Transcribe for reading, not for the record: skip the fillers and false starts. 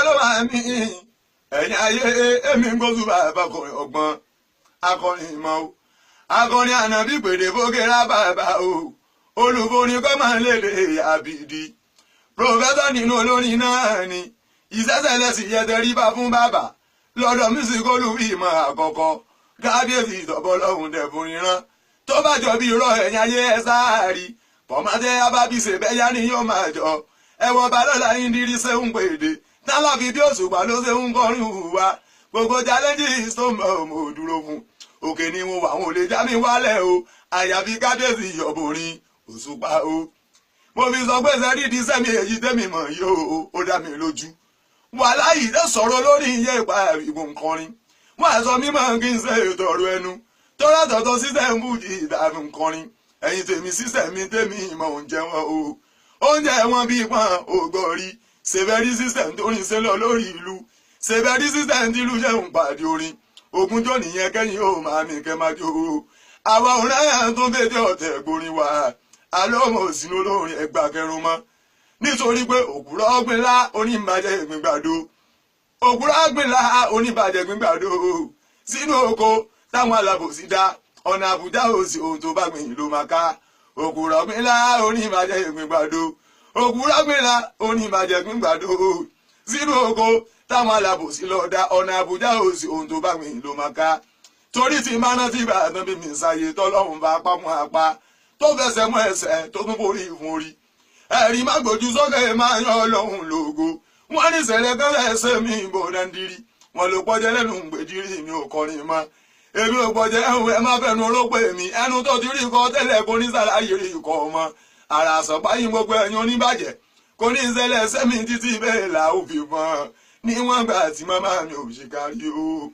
ló máa mi. Ẹ̀yin ayé èmi ń gbósù bàbá akọrin ọgbọ́n akọrin ìmọ̀ o. Akọrin ànábì pèdè fókèrà bàbá o. Olùborin kọ́ máa ń lédè àbìdí. Pòfẹ́sọ̀ nínú olórin náà ni. Ìṣẹ́ṣẹ̀lẹ̀ sì yẹ tẹríba fún bàbá. Lọ́dọ̀ mísíkólù ìmọ̀ àkọ́kọ́. Kábíyèsí ìtọ́bọ̀ lọ́hùn dẹ̀bùn ríran. Tó bá jọ bí irọ́ ẹ̀yin ayé ẹ sáàrí. Pọ̀mọ́tẹ́ abábíṣe bẹ́yá ni yóò máa jọ. Ẹ̀wọ̀n balọ̀lá ìdírí ṣe ń pèdè. Tálàfi bí òṣùpá ló ṣe ń kọrin hùwà. Gbogbo challenges tó mọ̀ mo dúró fún. Òkè ni mo wà, wọn ò lè já mi wálẹ̀ o. Àyàfi kábíyèsí ìyọ̀bùnrin òṣùpá o. Mo fi sọ pé sẹ́rí di sẹ́mi èyí tẹ́mi mọ̀ yóò ó dá mi lójú. Wàláhì lè sọ̀rọ̀ lórí iye ìpa ìbò nkọrin. Wọ́n á sọ mímọ́ kí n ṣe ètò ọ̀rọ̀ ẹnu. Tọ́lá tọ̀tọ̀ sísẹ̀ ń bùjì ìdààmú nkọrin. Ẹ̀yin tèmi sísẹ̀ mi tèmi ìmọ̀ oúnjẹ wọn o. Oúnjẹ wọn bí pọ́n ògbọ̀rí. Ṣèbẹ̀rí sísẹ̀ tó rìn ṣe lọ lórí ìlú. Ṣèbẹ̀rí sísẹ̀ ń tìlú jẹ́ ń pàdé orin. Ogun tó nìyẹn kẹ́yìn ó máa mi kẹ́ máa jó o. Àwa òun náà tó bèdè ọ̀tẹ̀ gborin wa. Alọ́ mọ̀ sínú olórin ẹgbàá kẹrun mọ́. Nítorí pé òkúrọ̀ ọ̀gbìnlá oníbàjẹ́ ìgbìngbàdo. Òkúrọ̀ ọ̀gbìnlá oníbàjẹ́ ìgbìngbàdo. Sínú oko táwọn alábòsí dá ọ̀nà àbújá òsì ohun tó bá gbìn ló máa ká. Òkúrọ̀ ọ̀gbìnlá oníbàjẹ́ ìgbìngbàdo. Òkúrọ̀ ọ̀gbìnlá oníbàjẹ́ ìgbìngbàdo. Sínú oko táwọn alábòsí lọ dá ọ̀nà àbújá òsì ohun tó bá gbìn ló máa ká. Torí tí máa rántí Ìbàdàn bí mi ṣàyè tọ́lọ́run bá pamọ́ apá tó fẹsẹ̀ mọ́ ẹsẹ̀ tó tún forí ìfun orí. Ẹ̀rí má gbójú sókè máa yan Ọlọ́run lógo. Wọ́n ní ìṣẹ̀lẹ̀ kan ẹsẹ̀ mi ìbò dandiri. Wọ́n ló pọ́jẹ́ lẹ́nu gbèdírí mi ò kọrin mọ́. Èmi ò pọ́jẹ́ ẹ̀hún ẹ má fẹ́nu orógbó mi. Ẹnu tó ti rí ikọ̀ tẹ́lẹ̀ kò ní sàlàyé rí ikọ̀ ọmọ. Àrà àsọ̀páyín gbogbo ẹ̀yin oníbàjẹ́. Kò ní ìṣẹ̀lẹ̀ ẹsẹ̀ mi títí bẹ́ẹ̀ là ó fi mọ́. Níwọ̀n gbà tí màmá mi ò ṣe kárí o.